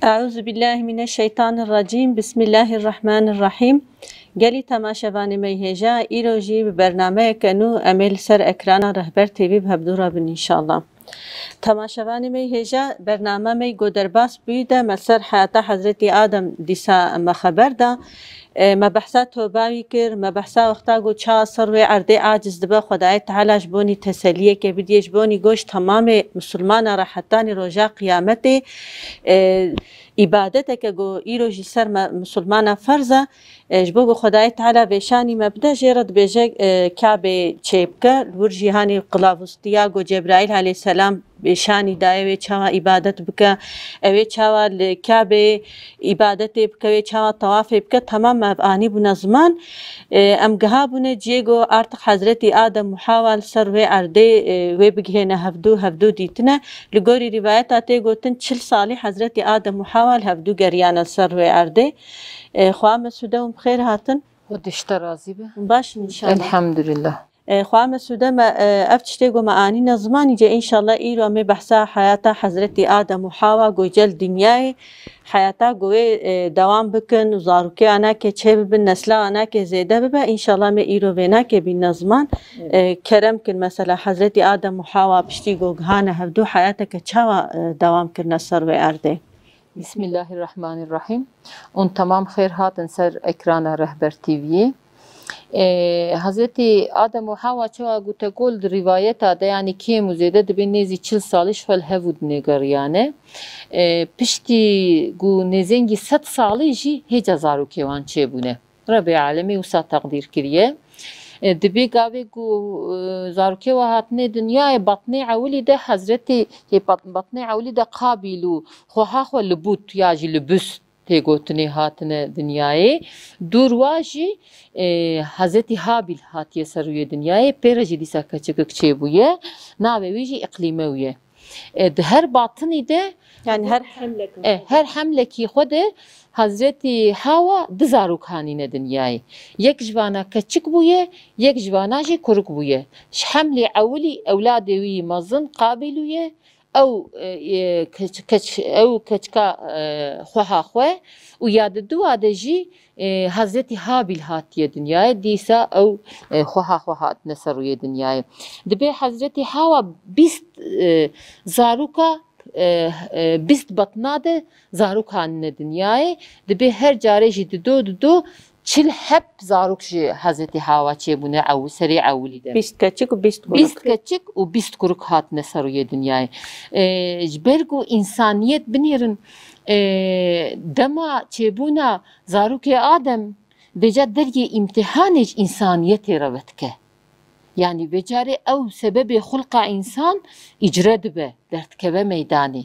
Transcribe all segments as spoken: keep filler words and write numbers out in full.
Eûzubillahimineşşeytanirrecîm. Bismillahirrahmanirrahîm. Gelî temaşevanê me yê hêja, îro jî bi bernameyeke nû em ê li ser ekrana Rehber T V bi hevdû re bin înşallah. Temaşevanê me yê hêja, bername me yê ku derbas bûyî de me ser heyata Hezretî Adem dîsa me xeber da. E, me behsa toba wî kir, me behsa wexta ku çawa ser wê erdê aciz dibe, Xwedayê Teala ji bonî teseliyeke bidiyê, ji bonî goş temamê misilmana re hetanî roja qiyametê, e, îbadeteke ku îro jî ser me misilmana ferz e, e, ji bo ku Xwedayê Teala vêşanî me bide, jê re dibêje, e, Kabê çêbike, li wir jî hanî qilavûstiya ku Cebraîl aleyhîselam vêşanî daye wê çawa îbadet bike, ew ê çawa li Kabê îbadetê bike, wê çawa tewafê bike, temam me ev anî bûne ziman. E, em giha bûne ciyê ku artık Hezretî Adem û Hawa li ser wê erdê, e, wê bigihêne hevdû, hevdû dîtine. Li gorî rîvayeta tê gotin çil salî Hezretî Adem û Hawa li hevdû geriyane li ser wê erdê. E, xwa Mesûde hûn bi xêr hatin. Xwedê ji te razî be. Baş in înşallah. Elhamdulillah. E, xwa Mesûde me, e, ev tiştê ku me anîne zimanî cê înşallah îro em ê behsa heyata Hezretî Adem û Hawa ku cel dinyayê heyata ku wê, e, dewam bikin û zarokê anakê çê bibin, nesla anakê zêde bibe, înşallah em ê îro vênakê bîne ziman. Evet. E, kerem kin mesela Hezretî Adem û Hawa piştî ku gihane hevdû heyateke çawa, e, dewam kirine ser wê erdê? Bismillahirrahmanirrahîm. Hûn temam xêr hatin ser ekrana Rehber T V'yê. Ee, Hezretî Adem û Hawa çawa gote gol di rîvayeta de, yanî kêm û zêde dibê nêzî çil salî ji xwe li hev û dinê geriyane. Ee, piştî ku nêzêngî sed salî jî hêca zarokê wan çêbûne. Rebê alemê wisa teqdîr kiriye. E, dibê gavê ku, e, zarokê we hatine dinyayê, batnê ewilî de Hezretî, ê, bat-, batnê ewilî de Qabîl û xweha xwe li but ya jî li bust tê gotinê hatine dinyayê. Dûr wa jî, e, Hezretî Habîl hatiye ser rûyê dinyayê, pê re jî dîsa keçikik çêbûye. Navê wî jî Îqlîmew ye. E, di her batinî de, yanî her hemlek, e, her hemlekî xwe de Hezretî Hawa du zarok hanîne dinyayê. Yek ji vana keçik bûye, yek ji vana jî kurik bûye. Ji hemlê ewilî ewladê wî mezin Qabîlû ye. Ew, e, e, keç-, keç-, ew keçika, e, xweha xwe û ya di dua de jî, e, Hezretî Habîl hatiye dinyayê, dîsa ew, e, xweha xwe hatine ser rûyê dinyayê. Dibê Hezretî Hawa bîst, e, zaroka, e, e, bîst betna de zarok hanine dinyayê. Dibê her carê jî dido, dido çil heb zarok ji Hezretî Hawa çêbûne ew serê ewilî de. Bîst keçik û bîst kurik. Bîst keçik û bîst kurik hatine ser rûyê dinyayê. E, ji ber ku însaniyet binêrin, e, dema çêbûna zarokê Adem, vêca dergê îmtihanê ji însaniyetê re vedike. Yanî vê carê ew sebebê xulqa însan îcre dibe, derdikeve meydanê.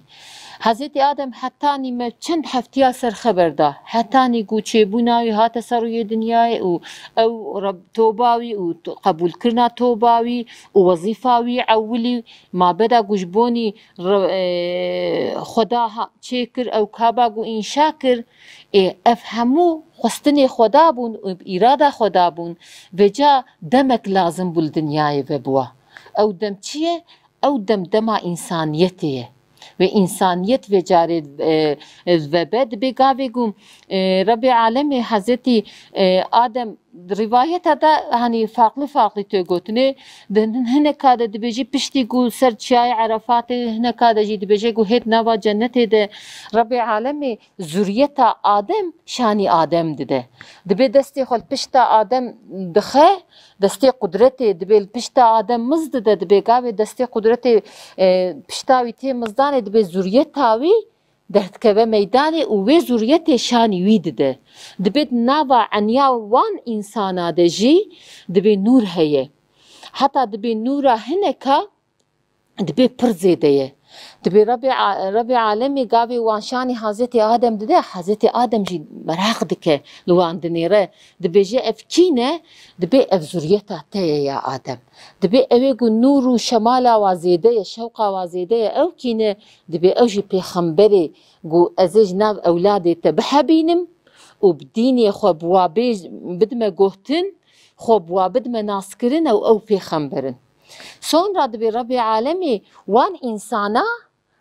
Hezretî Adem hetanî me çend heftiya ser xeber da. Hetanî ku çêbûna wî hate ser rûyê dinyayê û ew Reb-, toba wî û to-, qebûlkirina toba wî û wezîfa wî ewilî mabeda ku ji bonî re-, e, Xweda ha-, çêkir, ew kaba ku înşa kir, ê, ev hemû xwestinê Xweda bûn û îrada Xweda bûn. Vêca demek lazim bû li dinyayê vebiwa. Ew dem çi ye? Ew dem dema însaniyetê ye. Wê însaniyet vê carê, e, e, vebe, dibê gavê ku, e, Rebê alemê Hezretî, e, Adem Di rivayeta de, hanî, farklı farklı tê gotinê. Di hin-, hineka de dibêjî piştî ku ser çiyayê Erefatê, hineka de jî dibêje ku hêt nava cennetê de Rebê alemê zuriyeta Adem şanî Adem dide. Dibê destê xwe li pişta Adem dixe, destê qudretê dibê li pişta Adem miz dide, dibê gavê destê qudretê, e, pişta wî tê mizdanê dibê zuriyeta wî derdikeve meydanê û wê zuriyetê şanî wî dide. Dibê di nava eniya wan însana de jî dibê nûr heye. Heta dibê nûra hineka dibê pir zêde ye. Dibê Rebê a-, Rebê alemê gavê wan şanî Hezretê Adem dide, Hezretê Adem jî meraq dike li wan dinêre. Dibêje ev kî ne? Dibê ev zuriyeta te ye ya Adem. Dibê ew ê ku nûr û şemala wa zêde ye, şewqa wa zêde ye, ew kî ne? Dibê ew jî pêxemberê ku ez ê ji nav ewladê te bihebînim û bi dînê xwe bi wa bêj-, bidime gotin, xwe bi wa bidime naskirin ew, ew pêxember in. Sonra dibê Rebê alemê wan însana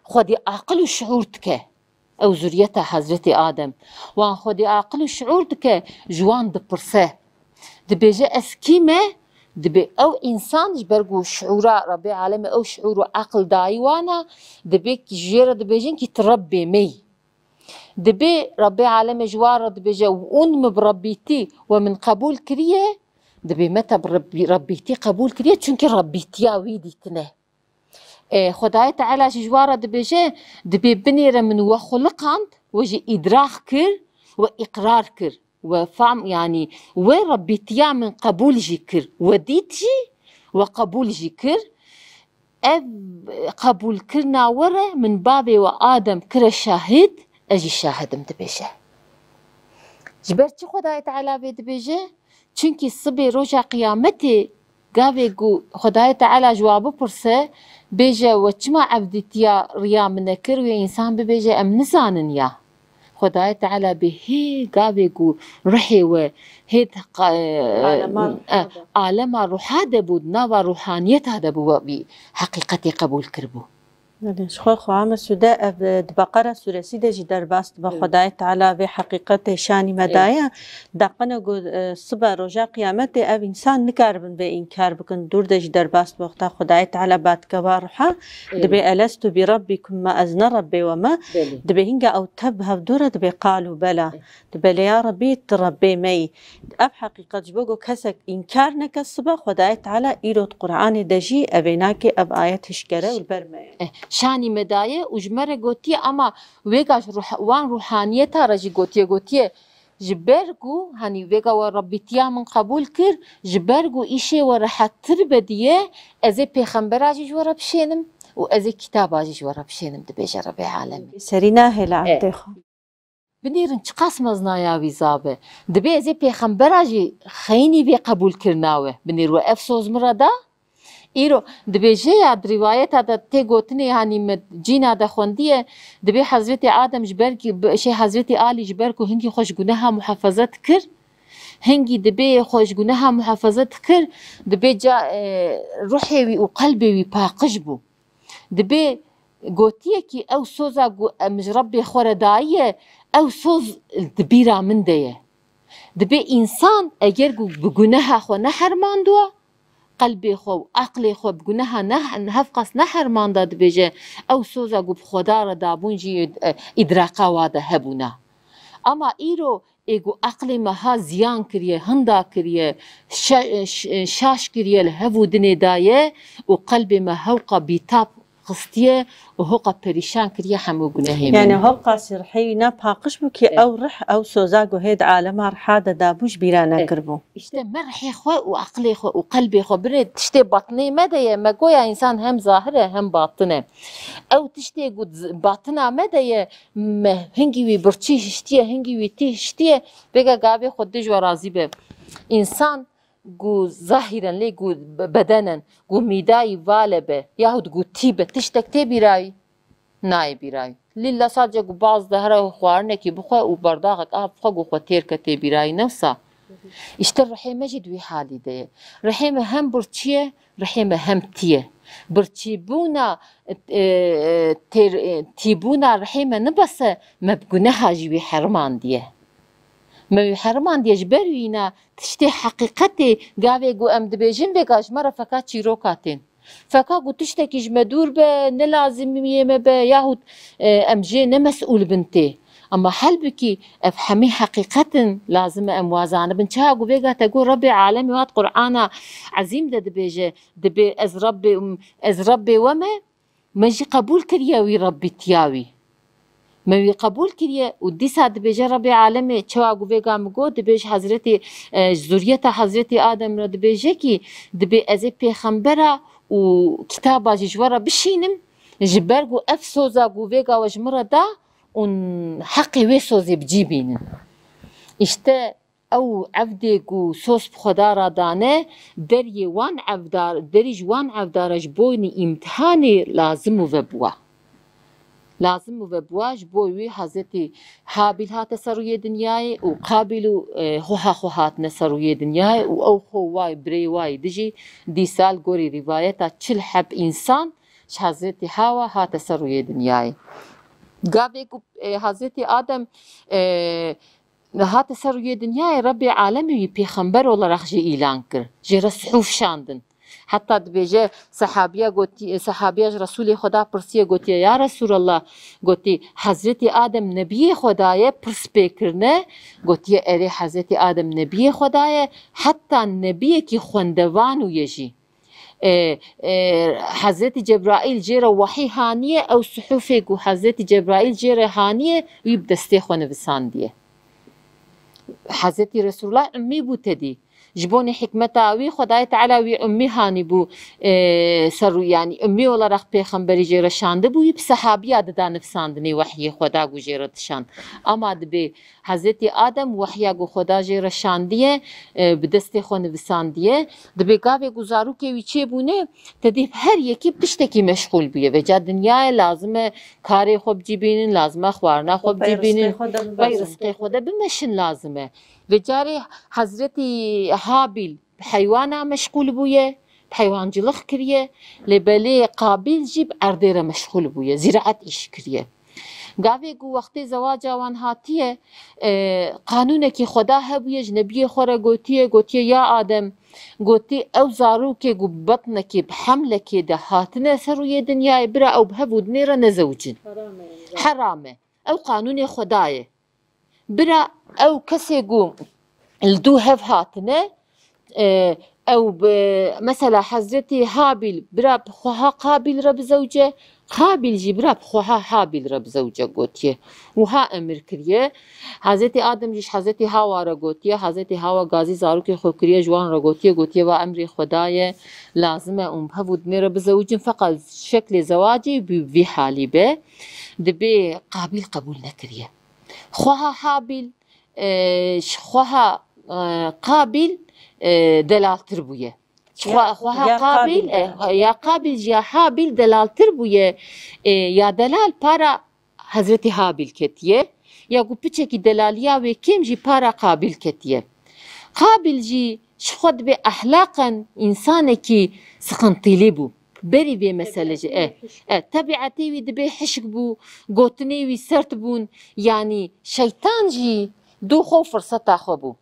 xwedî aqil û şiûr dike. Ew zuriyeta Hezretî Adem. Wan xwedî aqil û şiûr dike, ji wan dipirse. Dibêje, ez kî me? Dibê ew însan ji ber ku şiûra Rebbê Alemê ew şiûr û aqil dayî wan e, dibê jê re dibêjin kî tu Rebbê me yî. Dibê Rebbê Alemê ji wan re dibêje, hûn min bi Rebbîtî we min qebûl kiriye, dibê me te bi Rebbî-, Rebbîtî qebûl kiriye, çunkî Rebbîtiya wî dîtine. E, Xwedayê Teala jî ji wan re dibêje, dibê binêre min we xuliqand, we jî îdraq kir, we îqrar kir, we fam, yanî we Rebbîtiya min qebûl jî kir, we dît jî, we qebûl jî kir. Ev qebûlkirina we re min bavê we Adem kire şahid, ez jî şahid im dibêje. Ji ber çi Xwedayê Teala vê dibêje? Çunkî sibê roja qiyametê gavê ku Xwedayê Teala ji wa bipirse, bêje, we çima evdîtiya riya min nekir? Wê însan bibêje, em nizanin ya. Xwedayê Teala bê hê gavê ku ruhê we hê qa-, Alema e, ruha de. Alema ruha de bû, di nava ruhaniyeta de bû, we vî heqîqetê qebûl kiribû. Belê, ji xwe xwe Mesûde, ev, e, di Beqera sûresî de jî derbas dibe. Evet. Xwedayê Teala vê heqîqetê şanî me daye. Daqine ku, e, sibe roja qiyametê ev însan nikaribin vê înkar bikin. Dûr de jî derbas dibe. Wexta Xwedayê Teala ba dike va ruha, Evet. dibê, "Elestu bi Rabbikum", me, ez ne Rebbê we me? Belê. Dibê hinga ew tev bi hev dû re dibê, "Qalu bela." Evet. Dibê, "Lê ya Rebbî, tu Rebbê me yî." Ev heqîqet ji bo ku kesek înkar neke sibe, Xwedayê Teala îro di Qur'anê de jî evê nake, ev ayet hişkere û li ber me ye. Eh, şanî me daye û ji me re gotiye, ama wêga ji ruh-, wan ruhaniyeta re jî gotiye, gotiye, ji ber ku, hanî vêga we Rebbîtiya min qebûl kir, ji ber ku îşê we rehettir be diye, ez ê pêxembera jî ji we re bişênim û ez ê kitaba jî ji we re bişênim, dibêje Rebê Alemê. Serî nahêle Eh. erdê xwe. Binêrin çiqas mezinaya wî zav e. Dibê ez ê pêxembera jî xeyinî vê qebûlkirina we. Binêr we ev soz min re da. Îro dibêje ya di rîwayeta de tê gotinê, hanî me cîna de xwendiye, dibê Hezretî Adem ji ber ki-, bi-, şey, Hezretî Alî ji ber ku hingî xwe ji guneha muhafeze dikir, hingî dibê xwe ji guneha muhafeze dikir, dibê ca, e, ruhê wî û qelbê wî paqij bû. Dibê gotiye kî ew soza ku em ji Rebbê xwe re dayiye, ew soz di bîra min de ye. Dibê însan eger ku bi guneha xwe nehermandiwa, qelbê xwe û aqlê xwe bi guneha ne-, hevqas nehermanda, dibêje, ew soza ku bi Xweda re dabûn jî, e, îdraqa wa de hebûna. Ama îro ê ku aqlê me ha ziyan kiriye, hinda kiriye, şa-, ş-, şaş kiriye, li hev û dinê daye û qelbê me hewqa bîtab xistiye û hewqa perîşan kiriye hemû gunehê me. Yani hewqa sirhê wî ne paqij bû ki Eh. ew rih, ew soza ku hê di alema riha de dabû ji bîra Eh. nekiribû. Îşte me rihê xwe û aqlê xwe û qelbê xwe, binê tiştê batnê me de ye, me goya însan hem zahir e hem batin e. Ew tiştê ku z-, batina me de ye, me hingî wî birçî hiştiye, hingî wî tî hiştiye, vêga gavê xwe dij we razî be. Însan ku zahîren lê ku be-, bedenen, ku mîdayî vale be, yahut ku tî be, tiştek tê bîrayî? Nayê bîrayî. Lîla sadece ku baz de here xwarinekî bixwe û berdaxek av bixwe ku xwe têr ke tê bîrayî, ne wisa? Îşte rihê me jî di wî halî de ye. Rihê me hem birçî ye, rihê me hem tî ye. Birçîbûna, e, e, têr-, e, tîbûna rihê me nibese, me bi guneha jî wî herimandiye. Me wî herimandiye, ji ber wî ne tiştê heqîqetê gavê ku em dibêjin vêga ji me re feka çîroka tên. Feka ku tiştekî ji me dûr be, ne lazimiyê me be, yahut, e, em jê ne mesûl bin tê. Ama helbikî ev hemî heqîqet in, lazim e em wa zanibin. Çawa ku vêga te got Rebbê Alemê hat Qur'ana Ezîm de dibêje, dibê ez Rebbê, ez Rebbê we me, me jî qebûl kiriye wî Rebbîtiya wî. Me wî qebûl kiriye û dîsa dibêje Rebbê Alemê, çawa ku vêga min got, dibêje Hezretî, e, zuriyeta Hezretî Adem re dibêje kî, dibê ez ê pêxembera û kitaba jî ji we re bişînim, ji ber ku ev soza ku vêga we ji min re da û heqê wê sozê bi cî bînin. Îşte ew evdê ku soz bi Xweda re dane, deriyê wan evdar, derî ji wan evdara ji bo nî îmtihanê lazim û vebiwa. Lazim û vebiwa, ji bo wî Hezretî Habîl hate ser rûyê dinyayê û Qabîl û, e, hoha xwe hatine ser rûyê dinyayê û ew xwe way birê way dijî dîsa li gorî rîvayeta çil heb însan ji Hezretî Hawa hate ser rûyê dinyayê. Gavê ku, e, Hazretî Adem, e, hate ser rûyê dinyayê, Rebbê Alemî wî pêxember olarak jî îlan kir. Jê re suhûf şandin. Heta dibêje, sehabiya gotî, sehabiya ji Resûlê Xweda pirsiye, gotiye, "Ya Resûlallah," gotî, "Hezretî Adem nebiyê Xweda ye?" Pirs pê kirine, gotiye, "Erê, Hezretî Adem nebiyê Xweda ye, heta nebiyekî xwendevan û ye jî." E, e, Hezretî Cebraîl jê re wehî haniye, ew suhufê ku Hezretî Cebraîl jê re haniye, wî bi destê xwe nivisandiye. Hezretî Resulullah ummî bû tedî. Ji bonê hikmeta wî, Xwedayê Teala wî ummî hanî bû, e, ser rû, yanî ummî olarak pêxemberî jê re şandibû, wî bi sehabiya dida nivsandinê wehyê Xweda ku jê re dişand. Ama dibê Hezretî Adem wehya ku Xweda jê re şandiye, e, bi destê xwe nivisandiye. Dibê gavê ku zarokê wî çêbûne, tedî her yekî bi tiştekî meşxûl bûye. Veca dinyayê lazim e karê xwe bicîbînin, lazim e xwarina xwe bicîbînin, pey rizqê xwe de bimeşin lazim e. Vê carê Hezretî Habîl bi heywana meşxûl bûye, bi heywancilix kiriye, lê belê Qabîl jî bi erdê re meşxûl bûye, zîraet îş kiriye. Gavê ku wextê zewaca wan hatiye, e, qanûnekî Xweda hebûye, ji nebiyê xwe re gotiye, gotiye, "Ya Adem," gotî, "ew zarokê ku bi betnekê, bi hemlekê de hatine ser rûyê dinyayê, bira ew bi hev û dinê re nezewicin." Heram e. Ew qanûnê Xweda ye. Bira ew kesê ku li dû hev hatine, e, ew bi, mesela Hezretî Habîl bira bi xweha Qabîl re bizewce, Qabîl jî bira bi xweha Habîl re bizewce gotiye. Wiha emir kiriye. Hezretî Adem jî ji Hezretî Hawa re gotiye. Hezretî Hawa gazî zarokê xwe kiriye, ji wan re gotiye, gotiye, "Va emrê Xweda ye, lazim e hûn bi hev û dinê re bizewicin, feqet şeklê zewacê bi vî halî be." Dibê Qabîl qebûl nekiriye. Xweha Habîl, e, ji xweha, e, Qabîl, e, delaltir bûye. Ji xwe-, xweha Qabîl, e, ya Qabîl ji ya Habîl delaltir bûye. E, ya delal para Hezretî Habîl ketiye. Ya ku piçekî delaliya wê kêm jî para Qabîl ketiye. Qabîl jî ji xwe dibê ehlaqen însanekî siqintîlî bû. Berî vê mesele jî, e, e, tebietê wî dibê hişk bû, gotinê wî sert bûn, yanî şeytan jî dû xwe firseta xwe bû.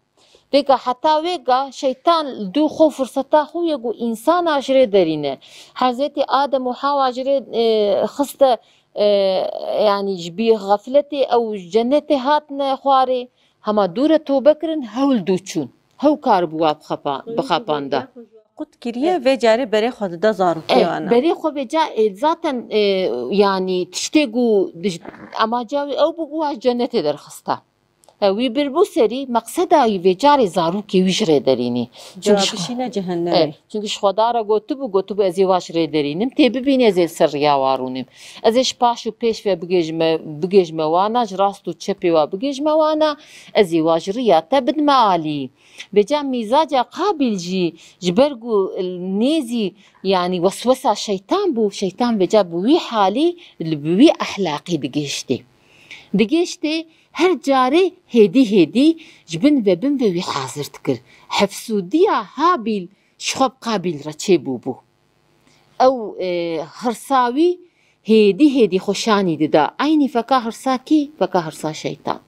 Vêga heta vêga şeytan dû xwe firseta xwe ye ku însana ji rê derîne. Hezretî Adem û Hawa ji rê, e, xiste, e, yanî ji bî xefletê ew ji cenetê hatine xwarê. Hema dû re tobe kirin, hewl dû çûn. Hew kar bi wa bixepa-, bixapanda. Qut kiriye, vê carê berê xwe dide zarokê wana. Berê xwe vê ca, e, zaten, e, yanî tiştê ku dij-, amaca wî ew bû ku wa ji cenetê derxista. E, wî bir bû serî, meqseda wî vê carê zarokê wî ji rê derînî. Çünkü ji, bişîne cehennemê. E, çünkü ji Xweda re gotibû, gotibû, "Ez ê wa ji rê derînim, tê bibînî, ez ê li ser riya wa rûnim. Ez ê ji paş û pêş ve bigêjime, bigêjime wana, ji rast û çepê wa bigêjime wana, ez ê wa ji riya te bidime alî." Vêca mîzaca Qabil jî ji ber ku nêzî, yanî weswesa şeytan bû, şeytan vêca bi wî halî, li bi wî ehlaqî digihiştê. Digihiştê her carê hêdî hêdî ji bin ve bin ve wî hazir dikir. Hefsûdiya Habil ji xwe bi Qabil re çêbûbû. Ew, e, hirsa wî hêdî hêdî xwe şanî dida. Eynî feka hirsa kî? Feka hirsa şeytan.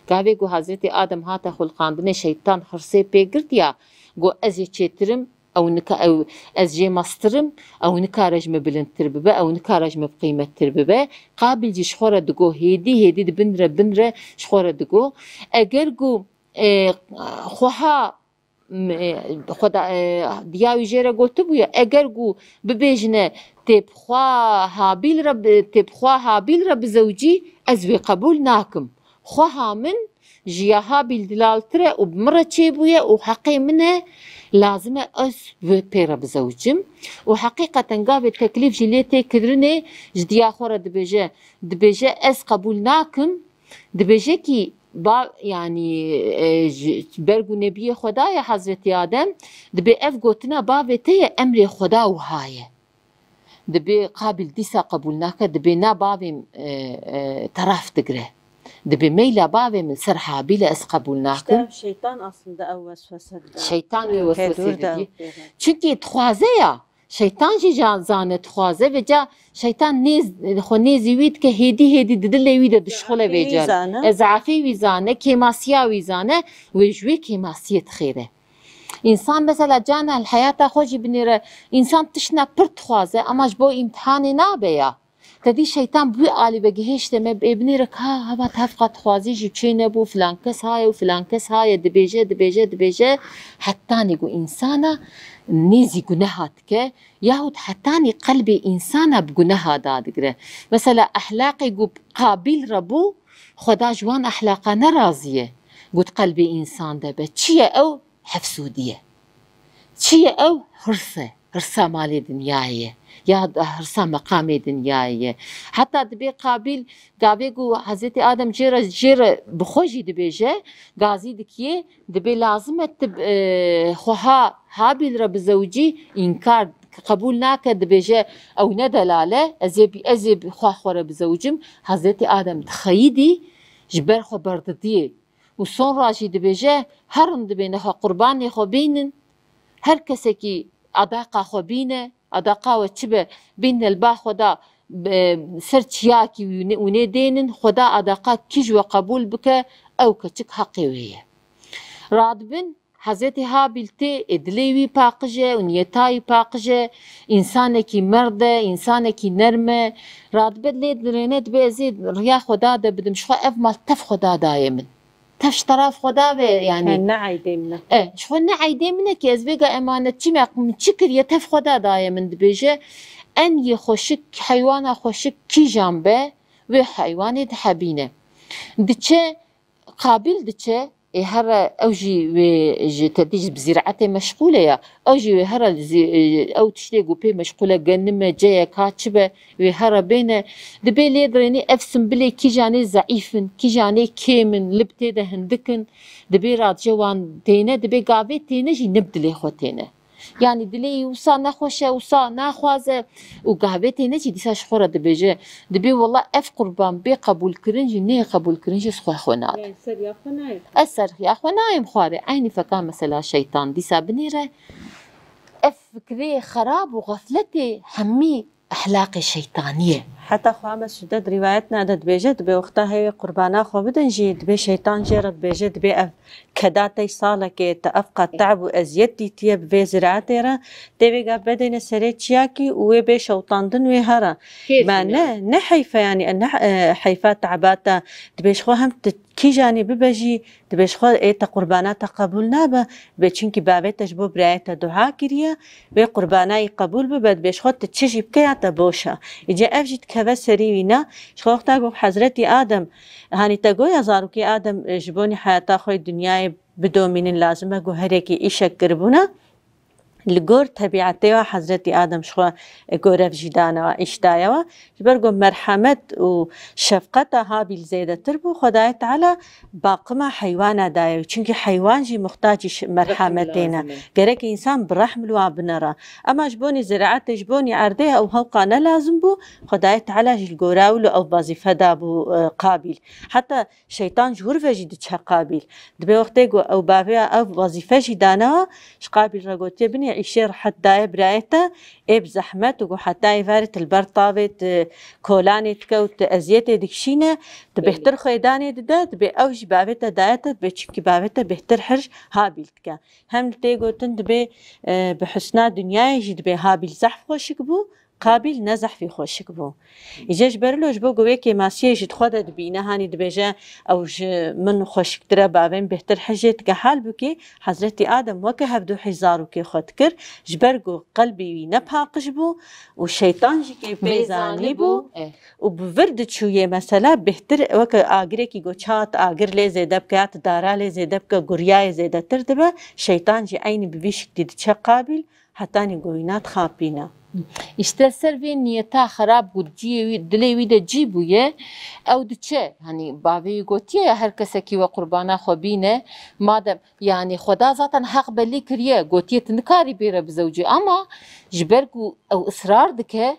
Gavê ku Hezretî Adem hate xulqandinê, şeytan hirsê pê girtiya, got, "Ez ê çêtir im, ew nika-, ew, ez jê mestir im, ew nikare ji min bilindtir bibe, ew nikare ji min biqîmettir bibe." Qabil jî ji xwe re digo, hêdî hêdî di bin re bin re ji xwe re digo. Eger ku, e, xweha m-, e, Xweda, e, diya wî jê re gotibûye, eger ku bibêjine, "Tê bi xwe Habil re bi-, tê bi xwe Habil re bizewicî, ez wê qebûl nakim. Xweha min ji ya Habil dilaltir e û bi min re çêbûye û heqê min e, lazim e ez wê pê re bizewicim." Û heqîqeten gavê teklîf jî lê tê kirinê, ji diya xwe re dibêje, dibêje, "Ez qebûl nakim." Dibêje kî ba-, yanî, e, ji, ber ku nebiyê Xweda ye Hezretî Adem, dibê ev gotina bavê te ye, emrê Xweda wiha ye. Dibê Qabil dîsa qebûl nake, dibê na bavê min, e, e, teraf digire. Dibê meyla bavê min ser Habil e, ez qebûl nakim. Îşte ev şeytan aslında ew weswese dide. Şeytan wê weswesê didî. Çünkü dixwaze ya, Şeytan jî ca-, zane dixwaze ve ca şeytan nêz, xwe nêzî wî dike, hêdî hêdî di dilê wî de dişxule vê Zafî wî car. Zane. E, zafî wî zane, kêmasiya wî zane, wê ji wê kêmasiyê dixêre. Însan mesela cana li heyata xwe jî binêre, însan tiştna pir dixwaze, ama ji bo îmtihanê nabe ya. Te dî şeytan bi wî alî vegihêşte me, ê binêre ka heva te hevqa dixwazî jî çê nebû, filan kes haye û filan kes haye, dibêje, dibêje, dibêje, hetanî ku însana nêzî guneha dike, yahut hetanî qelbê însana bi guneha dadigire. Mesela ehlaqê ku Qabîl re bû, Xweda ji wan ehlaqane razî ye. Got qelbê însan de be. Çi ye ew? Hefsûdî ye. Çi ye ew? Hirs e. Hirsa malê dinyayê ye. Ya da hirsa meqamê dinyayê ye. Heta dibê Qabîl gavê ku Hezretî Adem jê re, jê re bi xwe jî dibêje, gazî dikiye, dibê lazim e tu, e, xweha Habîl re bizewicî, înkar qebûl nake, dibêje ew ne delal e, ez ê bi, ez ê bi xwe xwe re bizewicim. Hezretî Adem dixeyidî, ji ber xwe berdidiyê. Û sonra jî dibêje, herin dibêne xwe qurbanê xwe bînin, her kesekî adaqa xwe bîne, adaqa we çi be, bîne li ba xwe da, be, ser çiyakî wî ne-, û nê dênin, xwe da adaqa kî ji we qebûl bike, ew keçik heqê wê ye. Radibin, Hezretî Habîl tê, ê dilê wî paqij e û niyeta wî paqij e, însanekî merd e, însanekî nerm e, radibe lê dirêne, dibê ez ê riya xwe da de bidim, ji xwe ev mal tev xwe da daye min. Tev ji teraf xwe da ve, yanî. He, ne eydê min e. E, ji xwe ne eydê min e ki ez vêga emanetçî me, min çi kiriye, tev xwe da daye min, dibêje, en yê xweşik, heywana xweşik kîjan be, wê heywanê dihebîne. Diçe, Qabîl diçe, ê here ew jî wê ji te dî ji bi zîraetê meşxûl e ya, ew jî wê here zî-, ew tiştê ku pê meşxûl e, genim e, ceyek ha çi be, wê here bêne. Dibê lê dirênî ev simbilê kîjanê zeîf in, kîjanê kêm in, li bi tê de hindik in, dibê radije wan têne, dibê gavê têne jî ne bi dilê xwe têne. Yanî dilê wî wisa nexweş e, wisa naxwaze û gavê têne jî dîsa ji xwe re dibêje. Dibê wela ev qurban bê qebûlkirin jî, nê qebûlkirin jî ez xwe xwe nadim. Yanî ser ya xwe nayê. Ez ser ya xwe nayêm xwarê. Eynî feka mesela şeytan. Dîsa binêre ev fikrê xerab û xefletê hemî ehlaqê şeytanî ye. Heta xwe me Sûde di rîwayetna de dibêje, dibê wexta hê wê qurbana xwe bidin jî, dibê şeytan jê re dibêje, dibê ev keda tey salekê te ev qat te'b û eziyet dîtiye bi vê ziraetê re, tê vê gav bedêne serê çiyakî û wê bê şewtandin wê here. Kêr Ma jî ne, ne. Ne heyf e yanî, ne, e, heyfa te'ba te, dibê ji xwe hem tu kîjanê bibe jî, dibê ji xwe ê te qurbana te qebûl nabe, dibê çimkî bavê te ji bo birayê te dua kiriye, wê qurbana yî qebûl bibe, dibê ji xwe tu çi jî bike ya te boş e. Îca ev jî dikeve serî wî ne, ji xwe wexta ku Hezretî Adem, hanî te goya zarokê Adem, e, ji bonî heyata xwe yê dinyayê bidomînin lazim e ku her yekî îşek kiribûne. Li gor tebîetê wa Hezretî Adem ji xwe, e, gorev jî danewa, îş dayewa. Ji ber ku merhemet û şefqeta Habîl zêdetir bû, Xwedayê Teala baqima heywana daye. Çimkî heywan jî muxtacî ş-, merhemetê ne. Lazim e. Gerek însan bi rehm li wan binere. Ema ji bonî ziraetê, ji bonî erdê ew hewqa ne lazim bû, Xwedayê Teala jî li gora wilo ew wezîfe dabû, e, Qabîl. Heta Şeytan ji wir ve jî diçe Qabîl. Dibê wextê ku ew bavê ya ev wezîfe jî dane, ji Qabîl re gotiye, binê îşê rehet daye birayê te, ê bi zehmet û ku heta êvarê tu li ber tavê tu kolanê dike û tu eziyetê dikişîne, tu Belê. bêhtir xwêdanê dide, dibê ew jî bavê te daye te, dibê çimkî bavê te bêhtir hirj Habîl dike. Hem li tê gotin dibê, e, bi husna dinyayê jî dibê Habîl zehf xweşik bû, Qabîl ne zehfî xweşik bû. Îca ji ber lo ji bo ku wê kêmasiyê ji xwe de dibîne, hanî dibêje, ew ji min xweşiktir e, bavê min bêhtir hijê dike. Halbûkî Hezretî Adem weke hevdû hî zarokê xwe dikir, ji ber ku qelbê wî ne paqij bû û şeytan jî kê pê Vê zanî zanî bû bû, eh. û bi vir diçû yê mesela bêhtir weke agirekî ku çawa tu agir lê zêde bike ya tu dara lê zêde bike, guriyayê zêdetir dibe, şeytan jî eynî bi vî şiklî diçe Qabîl, hetanî goyîna dixapîne. Îşte ser vê niyeta xerab ku ciyê wî, dilê wî de cî bûye, ew diçe. Hanî bavê wî gotiye ya her kesekî we qurbana xwe bîne, madem, yanî Xweda zaten heq belî kiriye, gotiye tu nikarî bê re bizewcî, ama ji ber ku ew israr dike,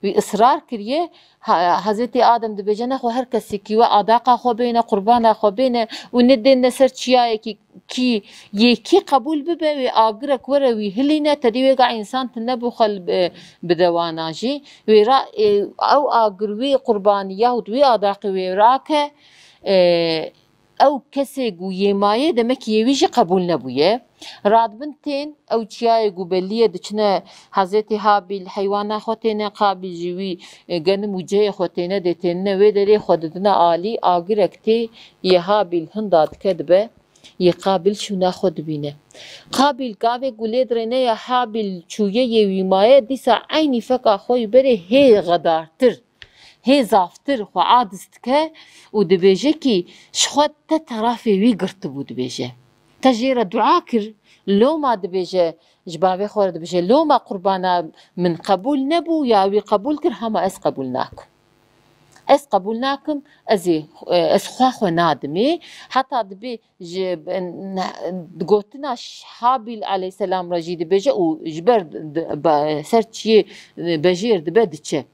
Wî israr kiriye, ha-, Hezretî Adem dibêje, nexwe her kesekî we adaqa xwe bêne, qurbana xwe bêne û nedêne ser çiyayekî kî yê kî qebûl bibe, wê agirek were wî hilîne, tedî wê ga însan tune bû xwe li bi-, bide wana jî. Wê ra, ê, ew agir wê qurbanî yahût wê adaqî wê rake, ê, ew kesê ku yê maye demek yê wî jî qebûl nebûye. Radibin tên ew çiyayê ku belî ye diçine Hezretî Habîl heywana xwe têne, Qabîl jî wî, e, genim û ceyê xwe têne dê tênine wê derê xwe didine alî, agirek tê yê Habîl hinda dike dibe, yê Qabîl şûna xwe dibîne. Qabîl gavê ku lê dirêne ya Habîl çûye yê wî maye, dîsa eynî feka xwe yî berê hê xedartir. Hê zaftir xwe aciz dike û dibêje kî ji xwe te terafê wî girtibû dibêje. Te jê re dua kir, loma dibêje, ji bavê xwe re dibêje, loma qurbana min qebûl nebû ya wî qebûl kir, hema ez qebûl nakim. Ez qebûl nakim, ez ê, ez xwe xwe nadimê. Heta dibê ji, gotina ş-, Habîl aleyhîselam re jî dibêje û ji ber di-, be-, ser çiyê, e, bejêr dibe diçe.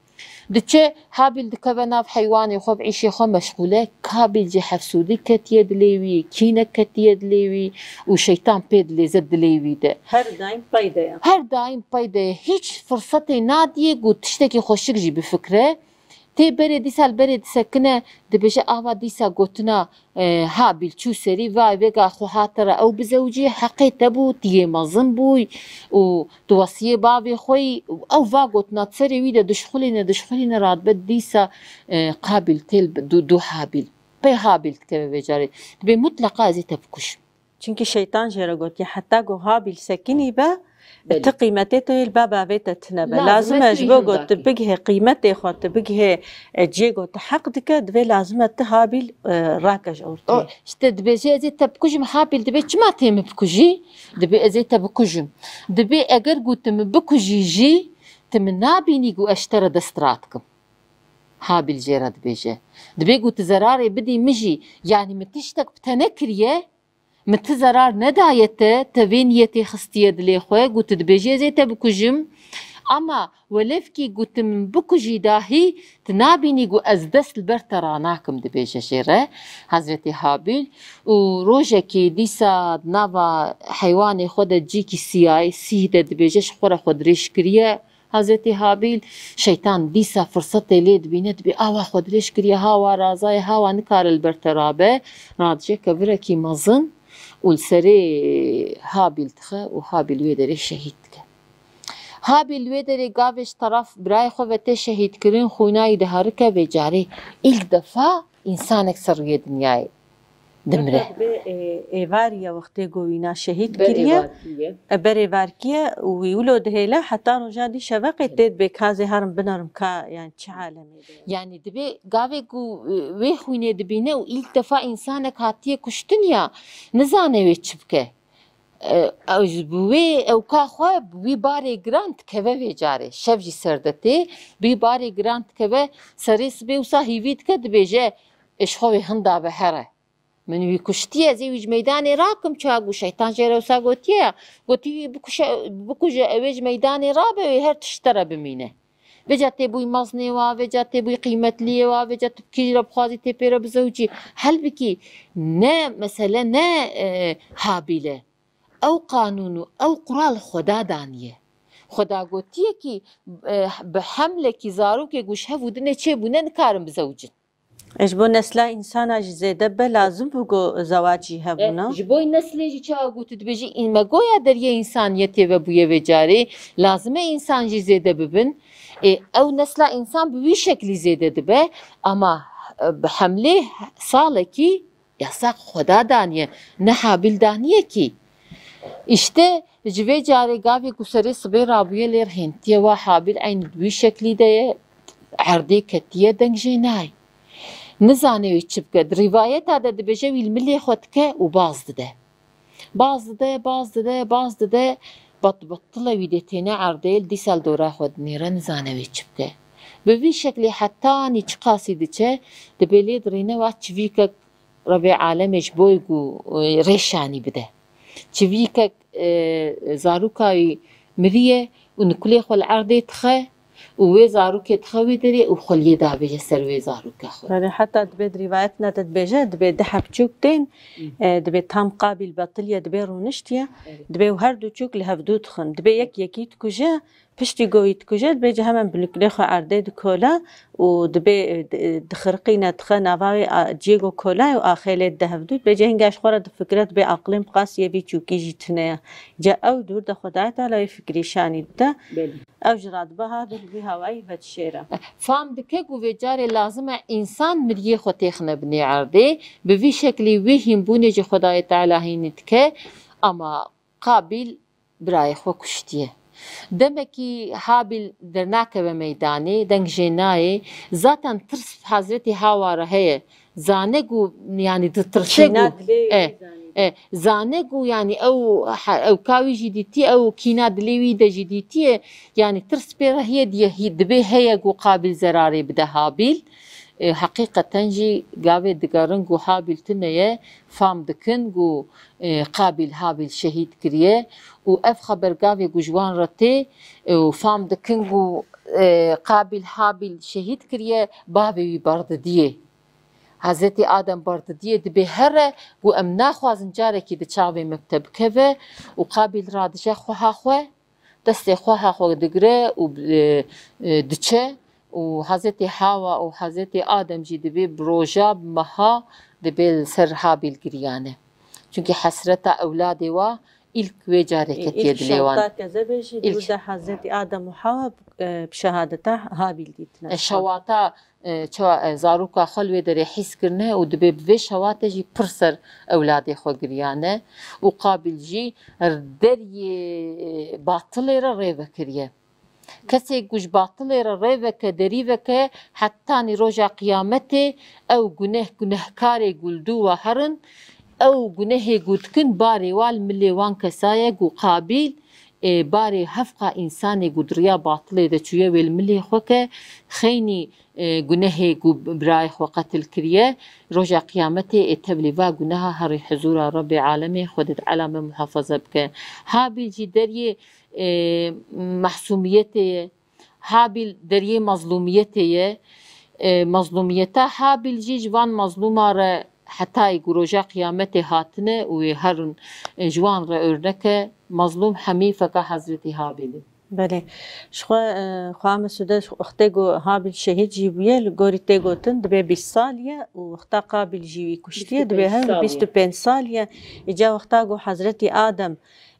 Diçe, Habîl dikeve nav heywanê xwe, bi îşê xwe meşxûl e. Kabîl jî hefsûdî ketiye dilê wî, kînek ketiye dilê wî û şeytan pê dilêze dilê wî de. Her daîm pey de ye. Her daîm pey de ye. Hîç firsetê nadiyê ku tiştekî xweşik jî bifikire. Tê berê dîsa li berê disekine, dibêje, ava dîsa gotina, e, Habîl çû serî, va vêga xwe hate re ew bizewicî, heqê te bû, tu yê mezin bûyî û tu wesiyê bavê xwe yî. Ew va gotina di serê wî de dişxulîne, dişxulîne, radibe dîsa, e, Qabîl têl bi-, du, du Habîl. Pê Habîl dikeve vê carê. Dibê mutleqa ez ê te bikujim. Çimkî şeytan jê re gotiye, heta ku Habîl sekinî be, Belê. Ti qîmetê te yê li ba bavê te tune be. Lazim e ji bo ku tu bigihê qîmetê xwe, tu bigihê, e, cihê ku tu heq dike, divê lazim e ti Habîl, e, rake ji ortê. O, işte dibêje, ez ê te bikujim, Habîl dibê, çima tê min bikujî? Dibê, ez ê te bikujim. Dibê, eger ku tu min bikujî jî, tu min nabînî ku ez ji te re dest radikim. Habîl jê re dibêje. Dibê ku tu zerarê bidî min jî, yanî min tiştek bi te nekiriye, min ti zerar nedaye te, te vê niyetê xistiye dilê xwe, ku tu dibêjî ez ê te bikujim. Ama welevkî ku tu min bikujî dahî, tu nabînî ku ez dest li ber te ranakim, dibêje jê re Hezretî Habîl. Û rojekî dîsa di nava heywanê xwe de cîkî siyayê, sîh de dibêje, ji xwe re xwe dirêj kiriye. Hezretî Habîl, şeytan dîsa firsetê lê dibîne, dibê, awa xwe dirêj kiriye, hawa razayê, hawa nikare li ber te rabe, radije kevirekî mezin û li serê Habîl dixe û Habîl wê derê şehîd dike. Habîl wê derê gavê ji teraf birayê xwe ve tê şehîdkirin, xwîna yî diherike vê carê. Îlk defa însanek ser rûyê dinyayê dimire. Heta dibê, e, êvarî ye wextê ku wîna şehîd kiriye. E, ber êvarkî ye û wî wilo dihêle heta roja dî şeveqê tê dibê ka ez ê herim binerim ka, yani çi alemê de ye. Yani dibê gavê ku, e, wê xwînê dibîne û îlk defa însanek hatiye kuştin ya, nizane wê çi bike. E, ew ji bi wê ewka xwe bi wî barê giran dikeve vê carê. Şev jî ser de tê, bi wî barê giran dikeve, serê sibê wisa hîvî dike dibêje, ê ji xwe wê hinda be here. Min wî kuştiye, ez ê wî ji meydanê rakim, çawa ku şeytan jê re wisa gotiye ya. Gotî wî bikuşe, bikuje, ew ê ji meydanê rabe, wê her tişt te re bimîne. Vêca tê bûyî mezinê wa, vêca tê bûyî qîmetliyê wa, vêca tu bi kî re bixwazî tê pê re bizewicî. Helbikî ne mesele ne, e, Habîl e. Ew qanûn û ew qural Xweda daniye. Xweda gotiye kî, e, bi hemlekî zarokê ku ji hev û dinê çêbûne nikarin bizewicin. E, ji bo nesla însana jî zêde be lazim bû ku zewac jî hebûna. E, ji bo neslê jî çawa ku tu dibêjî, me goya deriyê însaniyetê vebûye vê carê, lazim e însan jî zêde bibin. Ê, ew nesla însan bi wî şeklî zêde dibe, ama, e, bi hemlê salekî yasaq Xweda daniye, ne Habîl daniye kî. Îşte ji vê carê gavê ku serê sibê rabûye lê rihêntiye wa Habîl eynî di wî şeklî de ye, erdê ketiye deng jê nayê. Nizane wê çi bike. Di rîvayeta de dibêje wî li milê xwe dike û baz dide. Baz dide, baz dide, baz dide, bat-, batile wî dê têne erdê, li dîsa li dora xwe dinêre, nizane wê çi bike. Bi vî şeklê hetanî çiqasî diçe, dibê lê dirêne wa çivîkek Rebê alemê ji bo ku, e, rêşanî bide. Çivîkek, e, zaroka wî miriye û nikulê xwe li erdê dixe, û wê zarokê dixe wê derê û xweliyê davêje ser wê zaroka xwe. Belê, heta dibê di rîvayetna de dibêje, dibê du heb çûk tên, Hmm. e, dibê tam Qabîl betiliye, dibê rûniştiye, Evet. dibê û her du çûk li hevdû dixin. Dibê yek yekî dikuje, piştî ku wî dikuje, dibêje hemen binûkilê xwe erdê dikola û dibê, e, di-, e, dixirqîne, dixe nava wê a-, ciyê ku kolayê û axê lê dide hevdû, dibêje hinga ji xwe re difikire, dibê aqilên bi qasî yê vî çûkî jî tune ye. Ca ew dûr de Xwedayê Teala wê fikrî şanî dide. Belê. Ew ji radibe ha bi vî hawayî vedişêre. Fam dike ku vê carê lazim e însan miriyê xwe têxine binê erdê, bi vî şeklî wê hînbûnê jî Xwedayê Teala hînî dike, ama Qabîl birayê xwe kuştiye. Demekî Habîl dernakeve meydanê, deng jê nayê, zaten tirs Hezretî Hawa re heye. Zane ku, yanî ditirse Kîna ku, dilê e, wî zanî. e, zane ku, yanî ew he-, ew ka wî jî dîtiye, ew kîna dilê wî de jî dîtiye, yanî tirs pê re heye diye hî-, dibê heye ku Qabîl zerarê bide Habîl. E, heqîqeten jî gavê digerin ku Habîl tune ye, fam dikin ku, e, Qabîl Habîl şehîd kiriye û ev xeber gavê ku ji wan re tê, e, û fam dikin ku, e, Qabîl Habîl şehîd kiriye, bavê wî berdidiyê. Hezretî Adem berdidiyê dibê here ku em naxwazin carekî di çavê me bite bikeve û Qabîl radije xweha xwe, destê xweha xwe digire û, e, e, diçe û Hezretî Hawa û Hezretî Adem jî dibê bi roja, bi meha dibê li ser Habîl giriyane. Çunkî hesreta ewladê wa îlk wê carê ketiye dilê wan. Şewta kezebê jî dûr de Hezretî Adem û Hawa, e, bi şehadeta Habîl dîtine. E, şewata e, çawa, e, zaroka xwe li wê derê hîs kirine û dibê bi vê şewatê jî pir ser ewladê xwe giriyane û Qabîl jî deriyê, e, batilê re rê vekiriye. Kesê ku ji batilê re rê veke, derî veke, hetanî roja qiyametê ew guneh, gunehkarê ku li dû we herin, ew gunehê ku dikin barê wa li milê wan kesa ye ku Qabîl, e, barê hevqa însanê ku di riya batilê de çûye wê li milê xwe ke, xeynî e, gunehê ku birayê xwe qetil kiriye, roja qiyametê ê tevlî va guneha herî huzûra Rebbê alemê, Xwedê Teala me muhafaza bike. Habîl jî deriyê, e, mehsûmiyetê ye, Habîl deriyê mezlûmiyetê ye. E, mezlûmiyeta Habîl jî ji van mezlûma re hetayê ku roja qiyametê hatine û wê herin, e, ji wan re örnek e. Mezlûm hemî feka Hezretî Habîl e. Belê. Ji xwe, e, xwe Mesûde, wextê ku Habîl şehîd jî bûye, li gorî tê gotin, dibê bîst sal ye û wexta Qabîl jî wî kuştiye, dibê hev bîst û pênc sal ye. Îca wexta ku Hezretî Adem,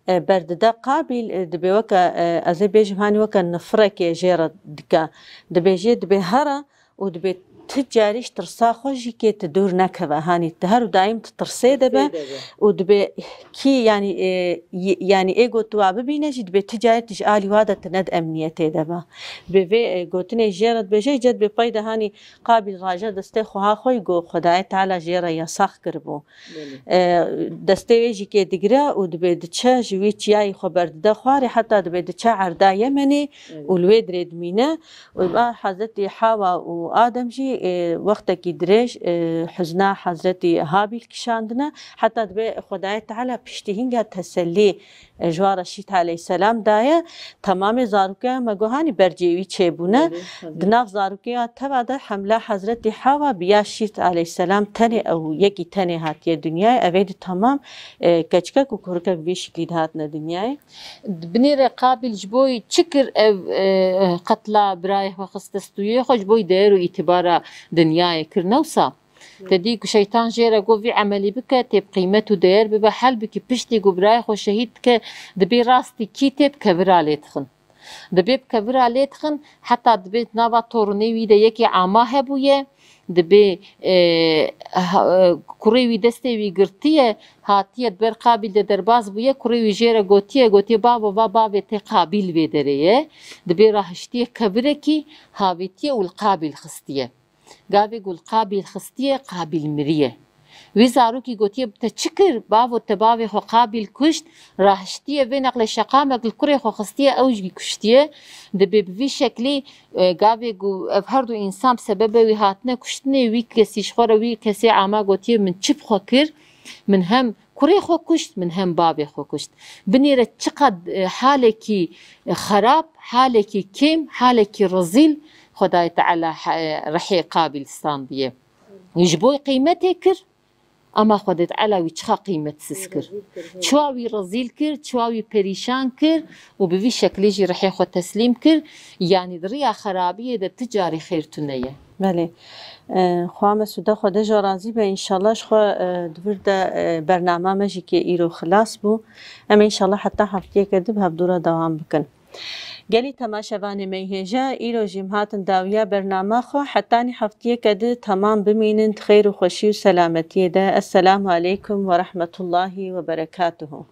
e, berdide Qabîl, e, dibê weke, e, ez ê bêjim hanî weke nifirekê jê re dike. Dibêjê, dibê here, û dibê ti carî ji tirsa xwe jî kê ti dûr nekeve. Hanî ti her û daîm ti tirsê de be û dibê kî, yanî, e, y-, yanî ê got tu wa bibîne jî dibê ti carî ti ji alî wa de ti ne di emniyetê de be. Dibê vê, e, gotinê jê re dibêje, îca dibê pey de hanî Qabîl raje destê xweha xwe yî got Xwedayê Teala jê re yasax kiribû. Belê. E, destê wê jî kê digire û dibê diçe, ji wî çiyayî xwe berdide xwarê, heta dibê diçe erda Yemenê Evet. û li wê dirê dimîne. Û ba Hezretî Hawa û Adem jî, e, wextekî dirêj, e, huzna Hezretî Habîl kişandine, heta dibê Xwedayê Teala piştî hinga tesellî, e, ji wan re Şît aleyhîselam daye, temamê zarokeya me got hanî bercê wî çêbûne. Belê, tabii. Di nav zarokeya teva de hemla Hezretî Hawa bi ya Şît aleyhîselam tenê ew yekî tenê hatiye dinyayê. Ev ê di temam, e, keçikek û kurikek bi vî şiklî dihatine dinyayê. Di binê re Qabîl ji bo çi kir ev, e, qetla birayê xwe xiste stûyê xwe, ji bo deyer û îtibara dinyayê kir, ne wisa? Te dî ku şeytan jê re got vî emelî bike, tê bi qîmet û değer bibe, helbikî piştî ku birayê xwe şehîd dike, dibê rastî kî tê bi kevira lê dixin. Dibê bi kevira lê dixin, heta dibê nava torunê wî de yekê ama hebûye, dibê, e, ha-, e, kurê wî destê wî girtiye, hatiye di ber Qabîl de derbas bûye, kurê wî jê re gotiye, gotiye, bavo, va bavê te Qabîl vê derê ye. Dibê rahiştiye kevirekî, havêtiye û li Qabîl xistiye. Gavê ku li Qabîl xistiye, Qabîl miriye. Wî zarokî gotiye, te çi kir? Bavo, te bavê xwe Qabîl kuşt, rahiştiye, vê neqlê şeqamek li kurê xwe xistiye, ew jî kuştiye. Dibê bi vî şeklî, e, gavê ku ev her du însan bi sebebe wî hatine kuştinê, wî kesî ji xwe re wî kesê ama gotiye, min çi bi xwe kir? Min hem kurê xwe kuşt, min hem babê xwe kuşt. Binêre çiqad e, halekî xerab, halekî kêm, halekî rezîl Xwedayê Teala he- rihê Qabîl standiye. Ji bo qîmetê kir, ama Xwedê Teala wî çiqa qîmetsiz kir. Çiwa wî rezîl kir, çiwa wî perîşan kir û bi vî şeklê jî rihê xwe teslîm kir. Yanî di riya xerabiyê de ti carî xêr tune ye. Belê. E, Xwa Mesûde Xwedê ji we razî be. Înşallah ji xwe e, di vir de e, bernama me jî kê îro xilas bû. Em ê înşallah heta heftiyeke din bi hevdû re dewam bikin. Gelî temaşevanê me yê hêja, îro jî em hatin dawiya bernama xwe. Hetanî heftiyeke din temam bimînin di xêr û xweşî û selametiyê de. Esselamu aleykum ve rahmetullahi ve berekatuhu.